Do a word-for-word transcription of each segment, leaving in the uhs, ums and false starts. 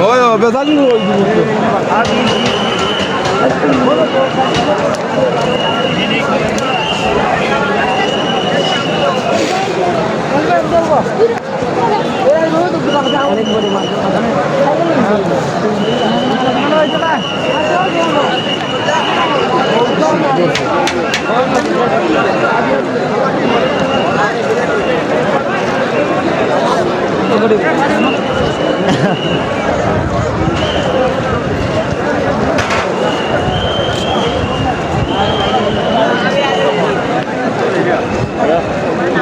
ওই, ওই, বেতালি ওই দিকে।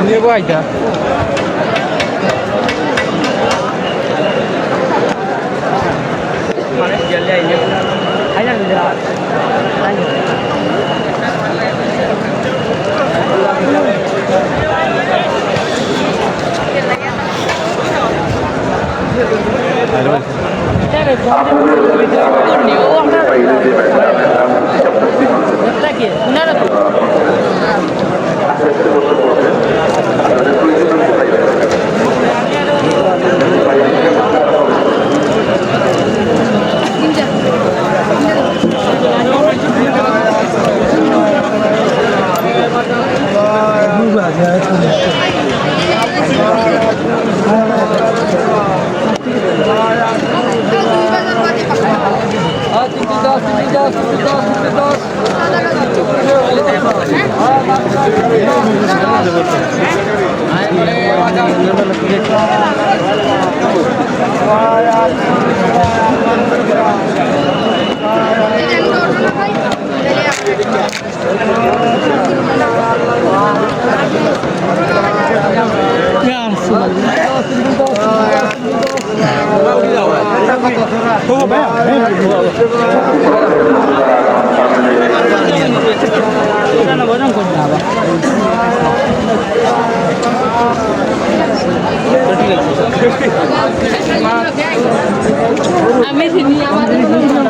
নেবো আইতা। আমি চিনি, আমাদের কোনো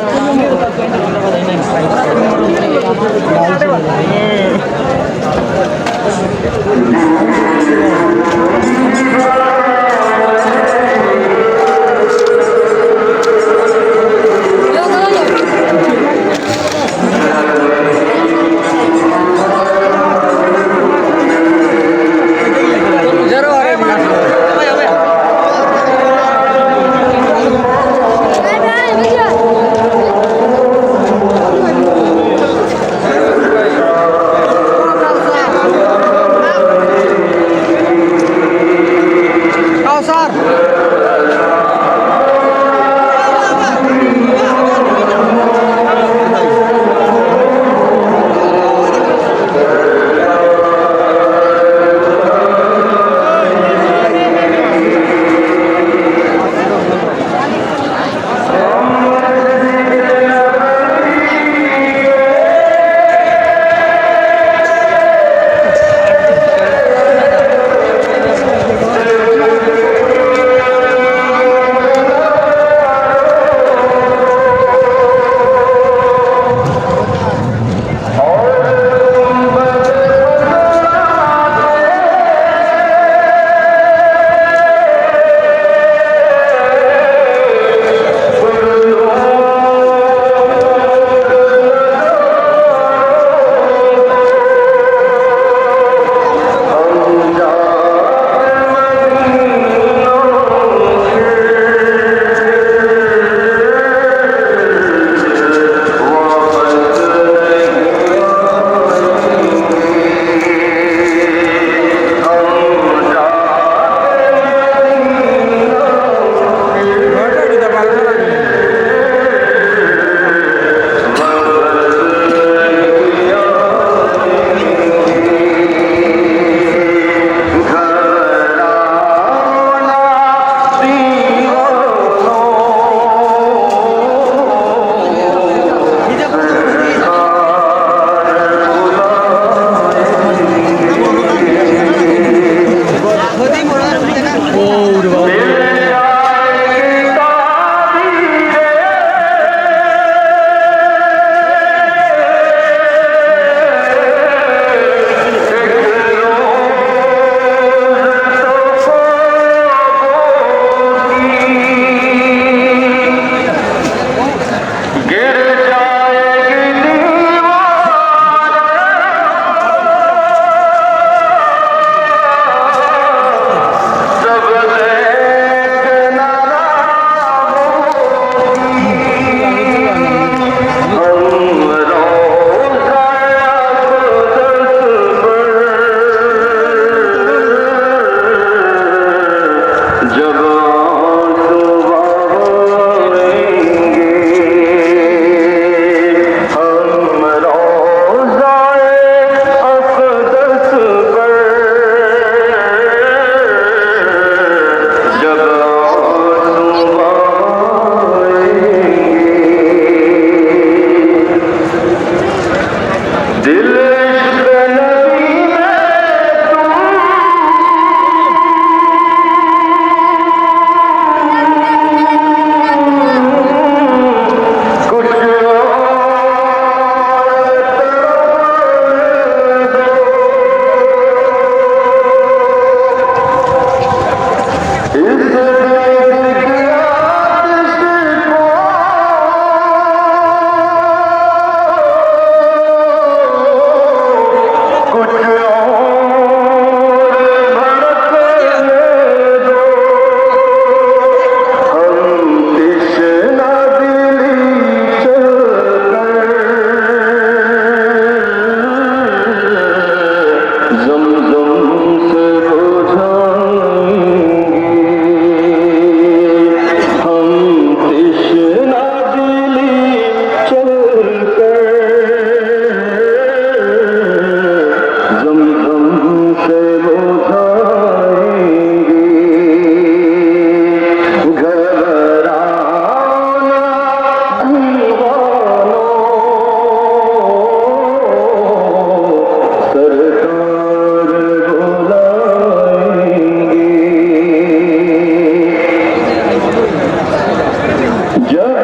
جب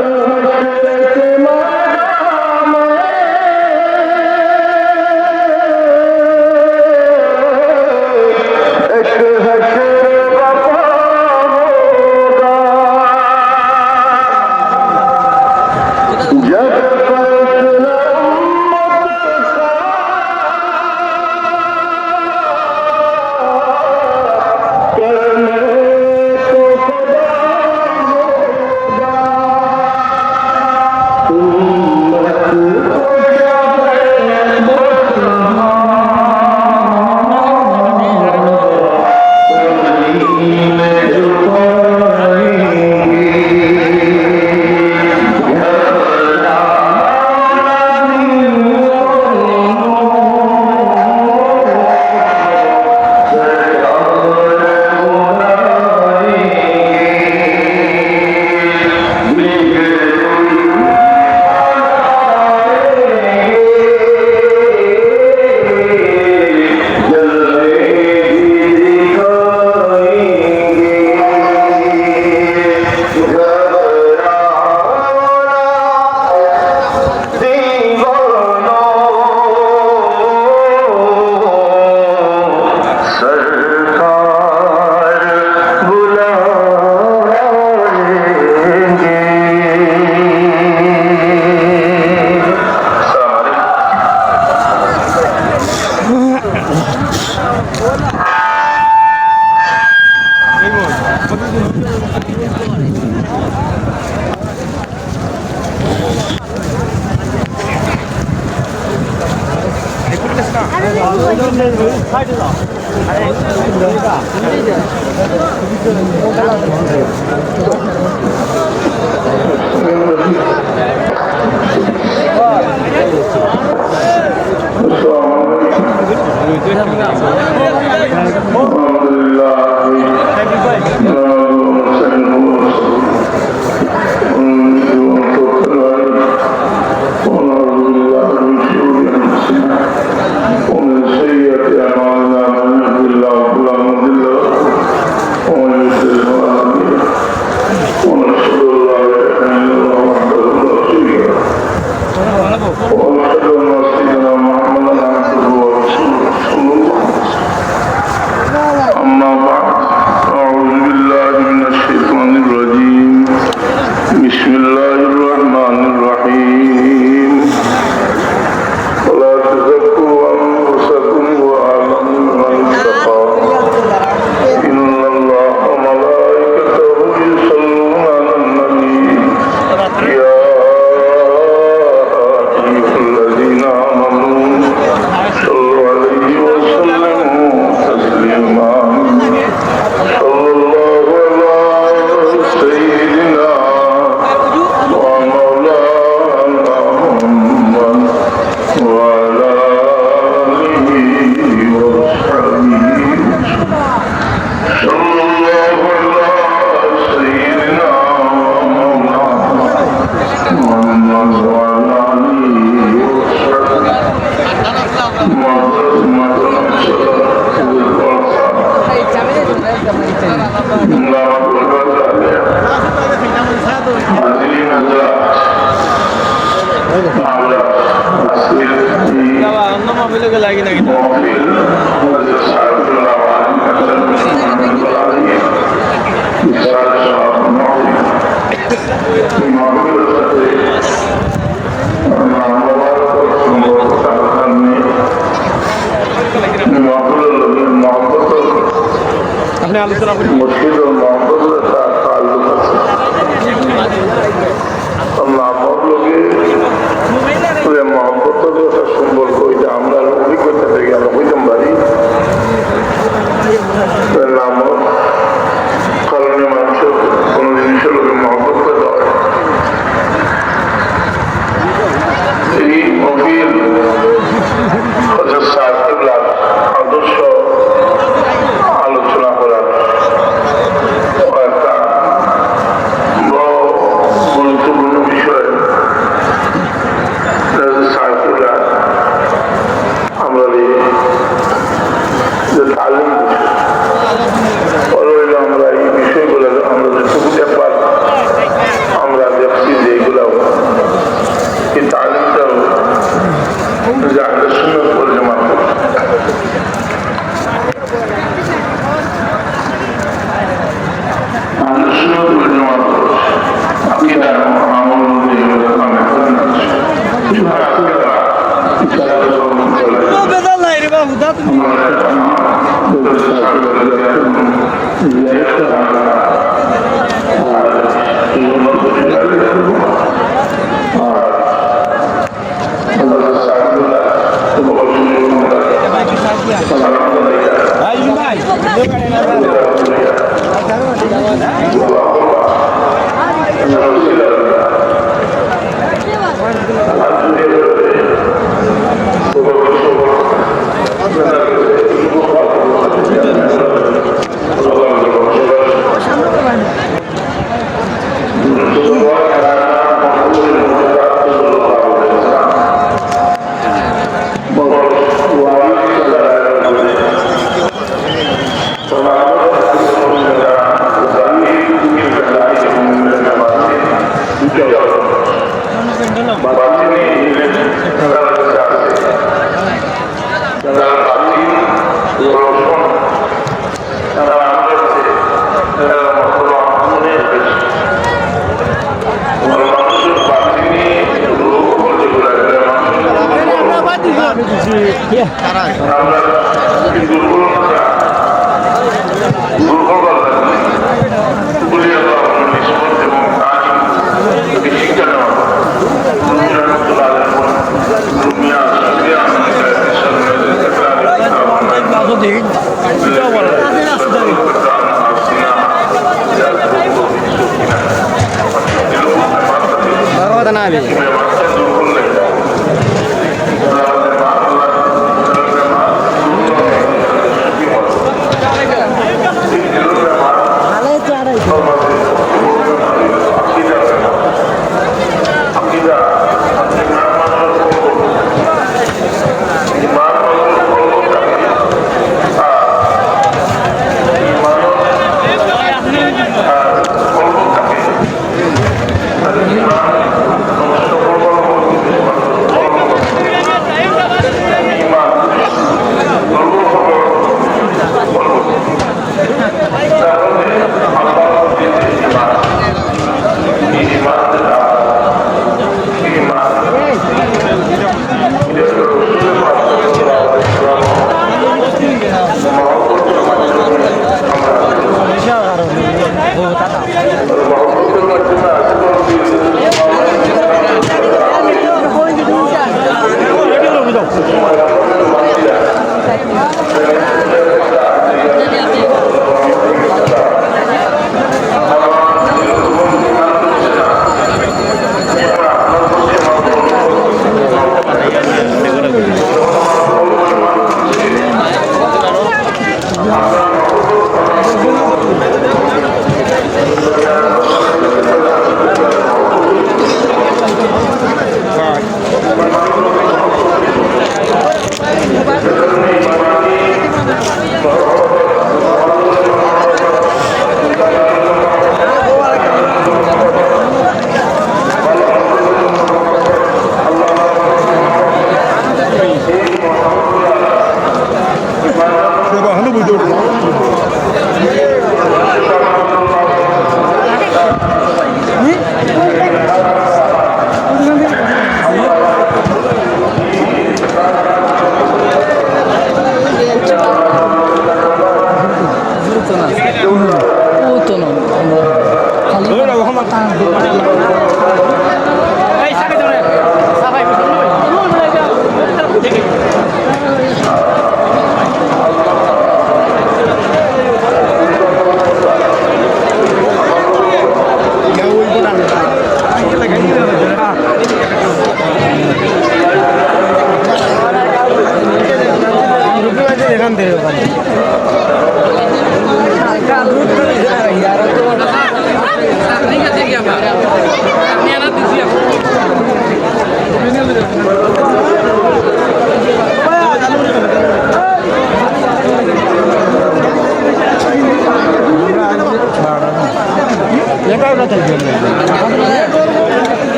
حشر کے میدان میں ایک حشر وفا ہوگا، جب فیصلہ امت کا کرنے کو خدا ہوگا، امت کو شفیع سرکار بلائیں گے۔ السلام علیکم۔ السلام علیکم۔ الحمد لله نحمده ونستعينه ونستغفره ونعوذ بالله من شرور أنفسنا ومن سيئات أعمالنا، من يهده الله فلا مضل له ومن يضلل فلا هادي له، ونشهد أن لا إله إلا الله وحده لا شريك له، ونشهد أن سيدنا محمدا عبده ورسوله صلى الله عليه وسلم. أما بعد، أعوذ بالله من الشيطان الرجيم. بسم الله الرحمن الرحيم. ولا تزكوا أنفسكم هو أعلم بمن اتقى. إن الله وملائكته يصلون على النبي. يا أيها الذين آمنوا صلوا عليه وسلموا تسليما. صلى الله على سيدنا ومولانا محمد وعلى آله وصحبه. صلى الله على سيدنا ومولانا محمد وعلى آله وصحبه. আপনি আলোচনা করুন। মুর্শিদ ও মহব্বত তার তাল্লুক আছে। আল্লাহ আমার লগে যে মহব্বতর একটা সম্পর্ক, এটা আমরা অভিজ্ঞতা থেকে আমরা বুঝতাম পারি। তার নাম কারণে মানুষের কোনো জিনিসের লগে মহব্বত পেদা হয়। এই মহফিল হযরত সাহেব কিবলার আদর্শ আলোচনা করার যে আহলে সুন্নাত ওয়াল জামাত, আহলে সুন্নাত ওয়াল জামাত আকীদা, আমল, ইমান, ইসলাম, ইসলাম। বেজাল নাই রে বাবু, দা তুমি।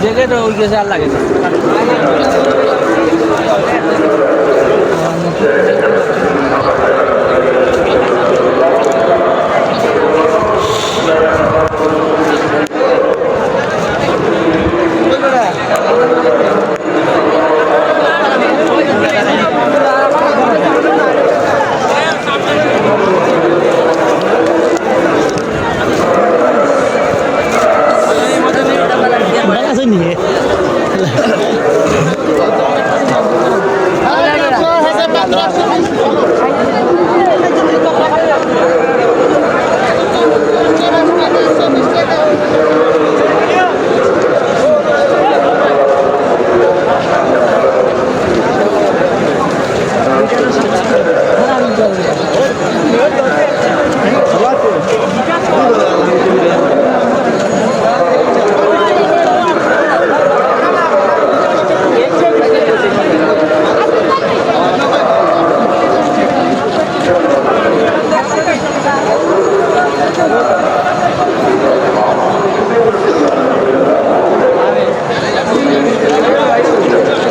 দেখে তো ওই গেছে, আর লাগে না।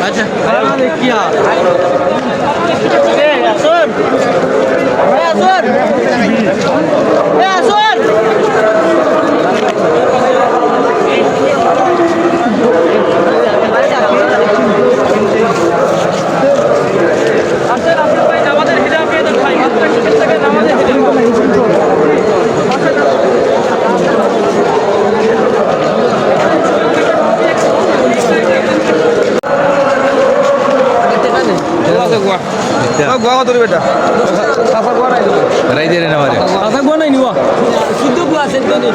আচ্ছা, আরে কিয়া? এ, আসুন। এ, আসুন। এ, আসুন। আচ্ছা। ও, গুয়া কত রে বেটা? কাঁচা গুয়া নাই তো। রাইতে রে না মারে। কাঁচা গুয়া নাই নিবা? সিদ্ধ গুয়া, সিদ্ধ নেই।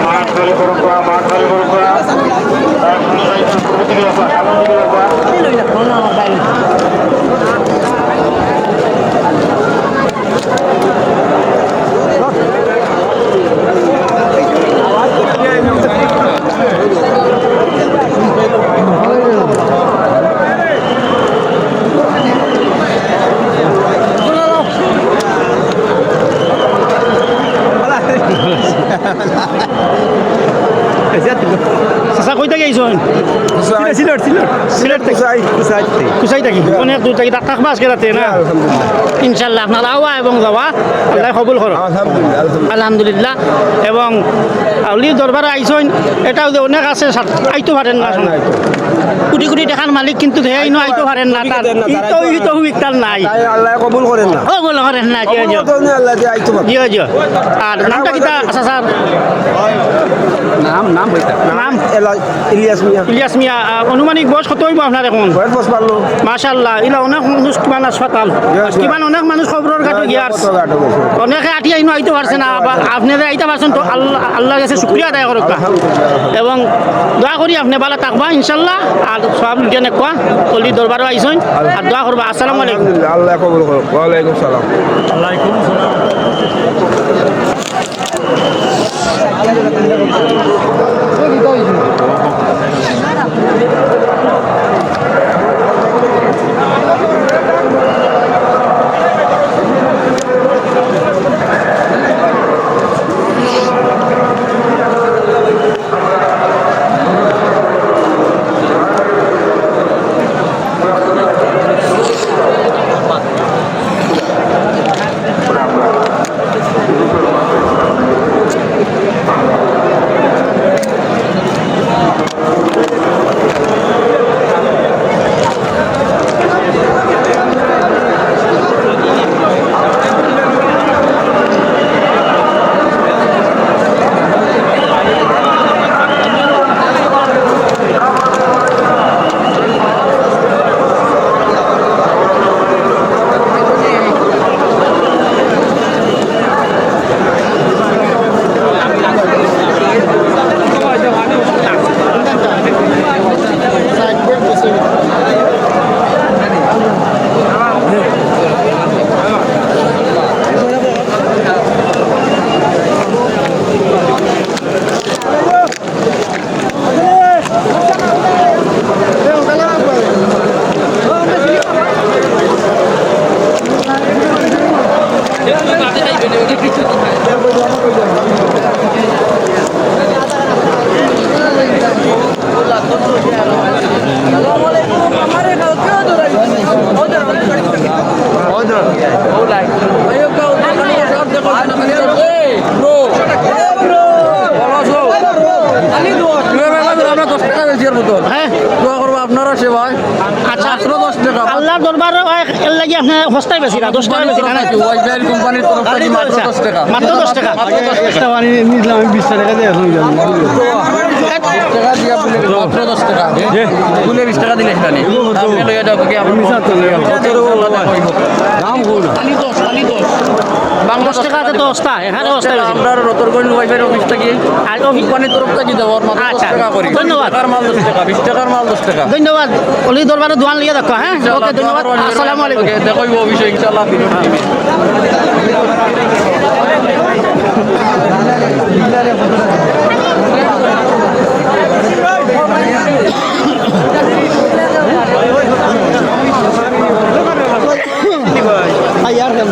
মাঠ খালি করুক বা, মাঠ খালি করুক বা। চাচা, কই থাকি আইছইন? কুসাই। সিলেট, সিলেট। সিলেট থাকি। কুসাই। কুসাই থাকি। কুসাই থাকি। অনেক দূর থাকি। থাকবা আজকে রাতে না? আলহামদুলিল্লাহ। ইনশাআল্লাহ, আপনার আওয়া এবং যাওয়া আল্লাহ কবুল করো। আলহামদুলিল্লাহ, আলহামদুলিল্লাহ। আলহামদুলিল্লাহ। এবং অলির দরবারো আইছইন, এটাও যে অনেক আছে, সাত-, আইতো পারেন না। আর নাই তো। কোটি কোটি টেকার মালিক, কিন্তু হে ইনো আইতো পারেন না। তার এই তৌফিক তার নাই। তাই আল্লাহ কবুল করেন না। কবুল করেন না, জি, জি। কবুল করেন না, আল্লাহ দিয়ে আইতো পারে। জি, জি। আর নামটা কিতা, চাচার? নাম, নাম হইতা। নাম? এলা-, ইলিয়াস মিয়া। ইলিয়াস মিয়া, আহ, আনুমানিক বয়স কত হইব আপনার এখন? বয়স পঁচপান্ন। মাশাআল্লাহ, ইলা অনেক মানুষ কিমান হাসপাতাল। জি, জি। কিমান অনেক মানুষ কবরর ঘাটো জি, জি, গিয়ার। কত ঘাটো গেছে। অনেকে আটিয়া ইনো আইতো পারছে না, আবার আপনি যে আইতা পারছেন তো আল্লাহ, আল্লাহর কাছে শুকরিয়া আদায় করুক। আলহামদুলিল্লাহ। এবং দোয়া করি আপনি ভালা থাকবা ইনশাআল্লাহ। আর সব লুটিয়া নেকুয়া, অলির দরবারো আইছইন। আর দোয়া করবা। আসসালামু আলাইকুম। আলহামদুলিল্লাহ, আল্লাহ কবুল করুক। ওয়ালাইকুম সালাম। আমরা দশ টাকা বেশি আর বোতল। হ্যাঁ। দোয়া করবো আপনারা সেবায়। আচ্ছা। মাত্র দশ টাকা। আল্লাহর দরবারো এর লাগি আপনি হস্তায় বেশি না, দশ টাকা বেশি না, না? ওয়াইফাই কোম্পানির তরফ থেকে মাত্র দশ টাকা। মাত্র দশ টাকা। মাত্র দশ টাকা। একটা পানি নিলাম আমি বিশ টাকা দিয়ে এখন গেলাম। বিশ টাকা দিয়ে আপনি মাত্র দশ টাকা। জি। খুলে বিশ টাকা দিলে সেটা নেই। আপনি লইয়া যাও, তোকে আমার মিশা তো লইয়া যাও। দাম কম না। খালি দশ, খালি দশ। বাংলা দশ টাকা তো হস্তা, এখানে হস্তা বেশি। আমরা রতনগঞ্জ ওয়াইফাইর অফিস থেকে আর অফিস কোম্পানির তরফ থেকে দেওয়ার মাত্র দশ আচ্ছা। টাকা করি। ধন্যবাদ। বিশ টাকার মাল দশ টাকা, বিশ টাকার মাল দশ টাকা। ধন্যবাদ। অলি দরবারো দোয়ান লইয়া দেখো, হ্যাঁ? ইনশাআল্লাহ, ওকে, ধন্যবাদ। দোয়া করবেন। আসসালামু আলাইকুম। ওকে, দেখা হইব অফিসে ইনশাআল্লাহ। আই আর কেন?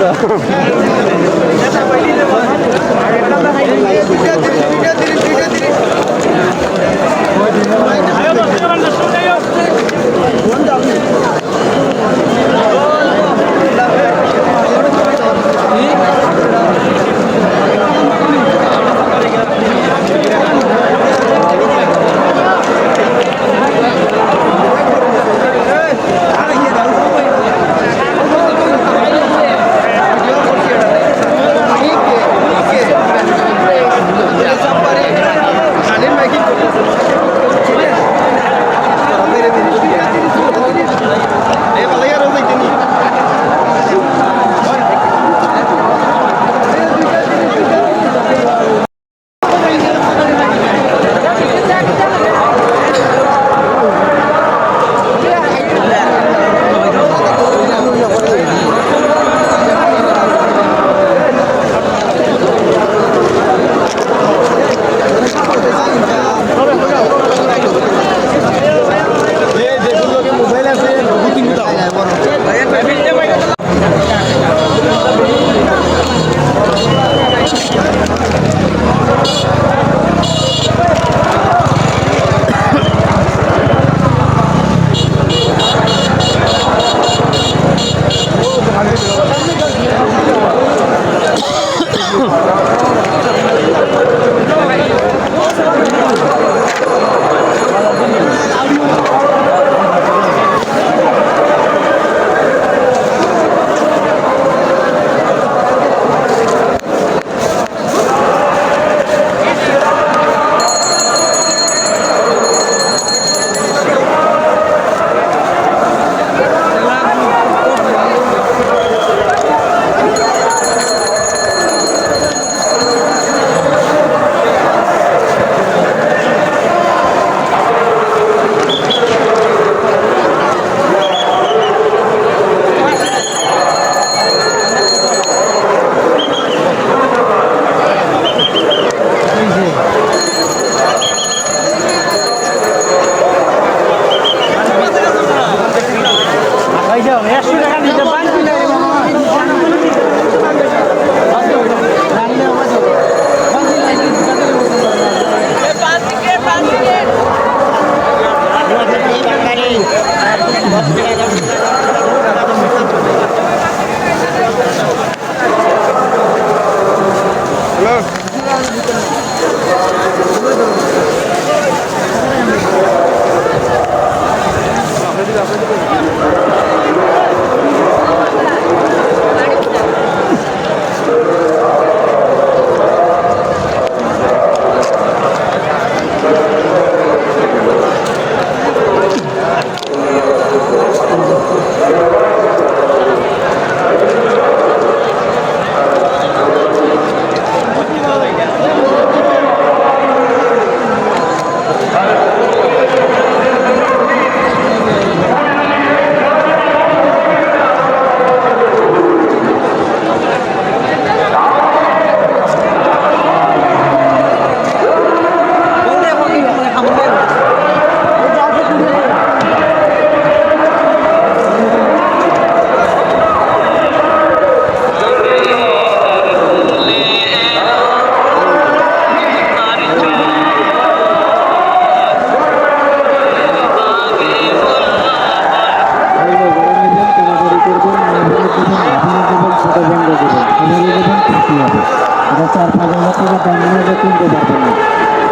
এটা চার পাঁচ হাজার টাকা দাম নিয়ে যে কিনতে পারবেন না।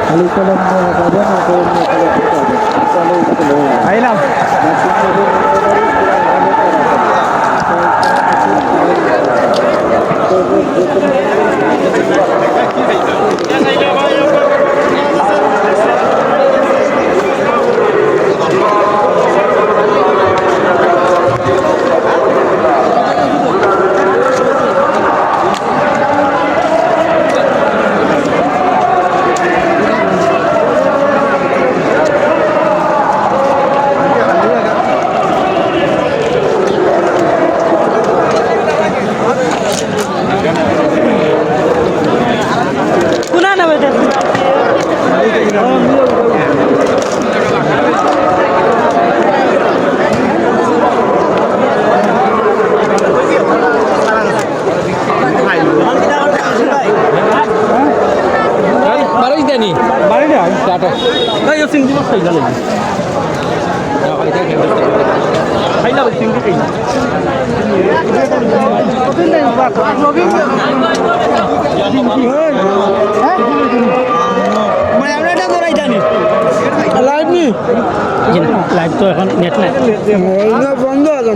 খালি কলম নিয়ে যাবেন আর কলম নিয়ে চলে যেতে হবে। তাহলে এই চলে যাবে। আইলাম। বারোই জানি। বারোই না? টাটা। না, ইয়ে চিংড়ি মাছ খাই গেল। খাই না, চিংড়ি খাই না। লাইভ নি? জি না, লাইভ তো এখন নেট নাই। না, বন্ধ আছে।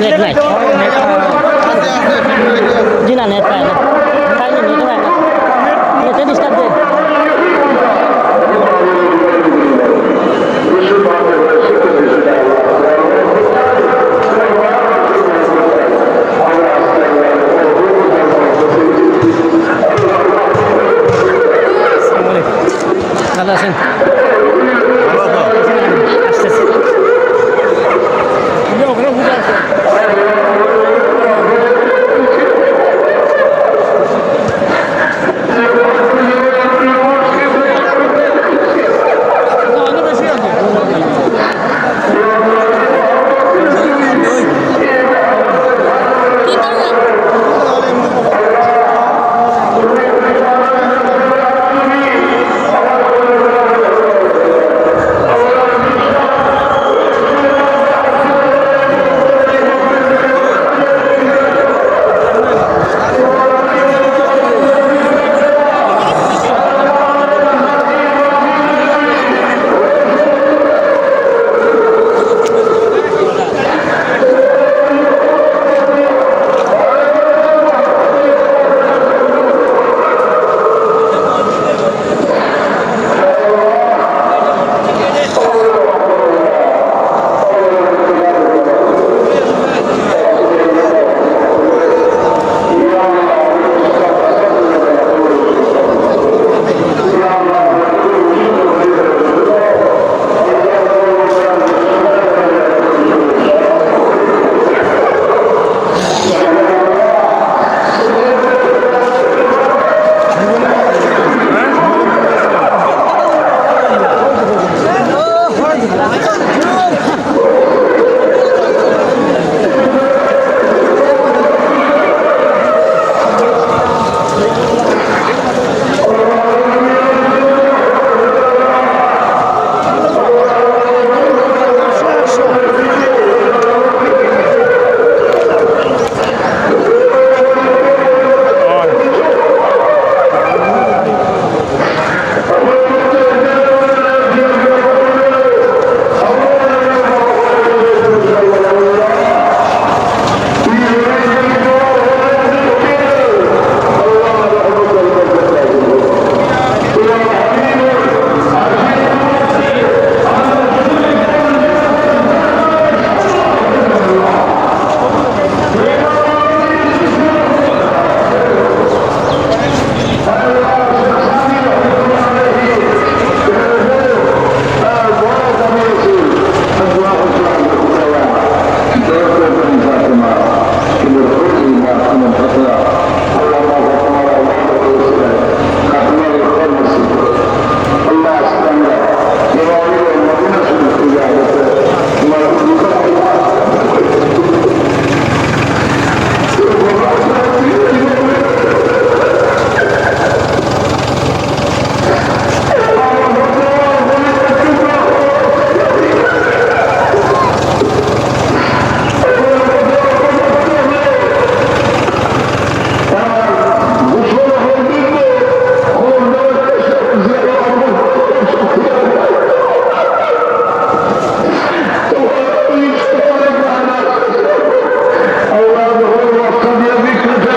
নেট নাই। জি না, নেট পায় না। পায়নি, নেটে পায় না। নেটে ডিস্টার্ব দেয়। আসসালামু আলাইকুম। ভালো আছেন?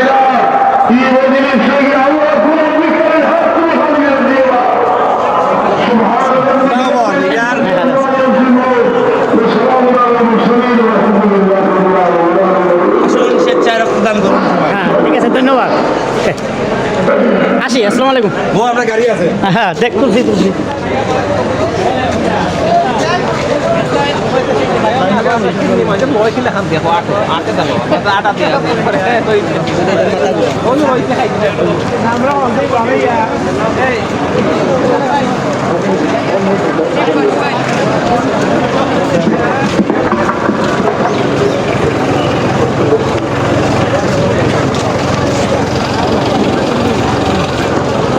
আসতেছি। আসলে স্বেচ্ছায় রক্তদান করুন সবাই। হ্যাঁ, ঠিক আছে, ধন্যবাদ। আসি, আসসালামু আলাইকুম। ও, আপনার গাড়ি আছে? হ্যাঁ, দেখ, তুলছি, তুলছি।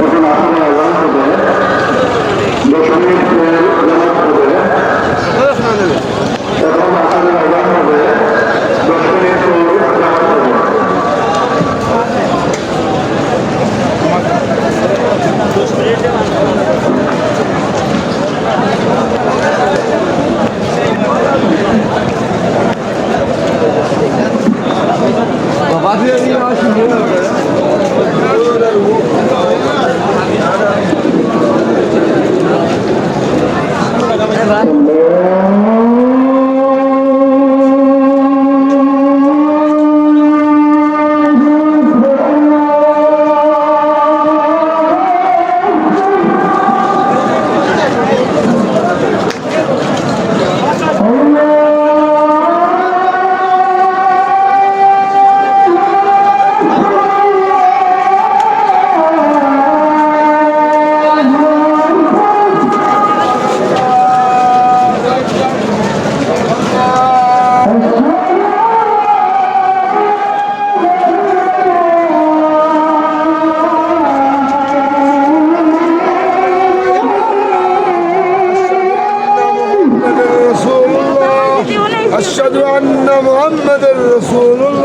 এখন আসলে আজান হবে, দশ মিনিট পর জামাত হবে। এখন আসলে আজান হবে, দশ মিনিট পর জামাত হবে। أشهد أن محمدا رسول الله.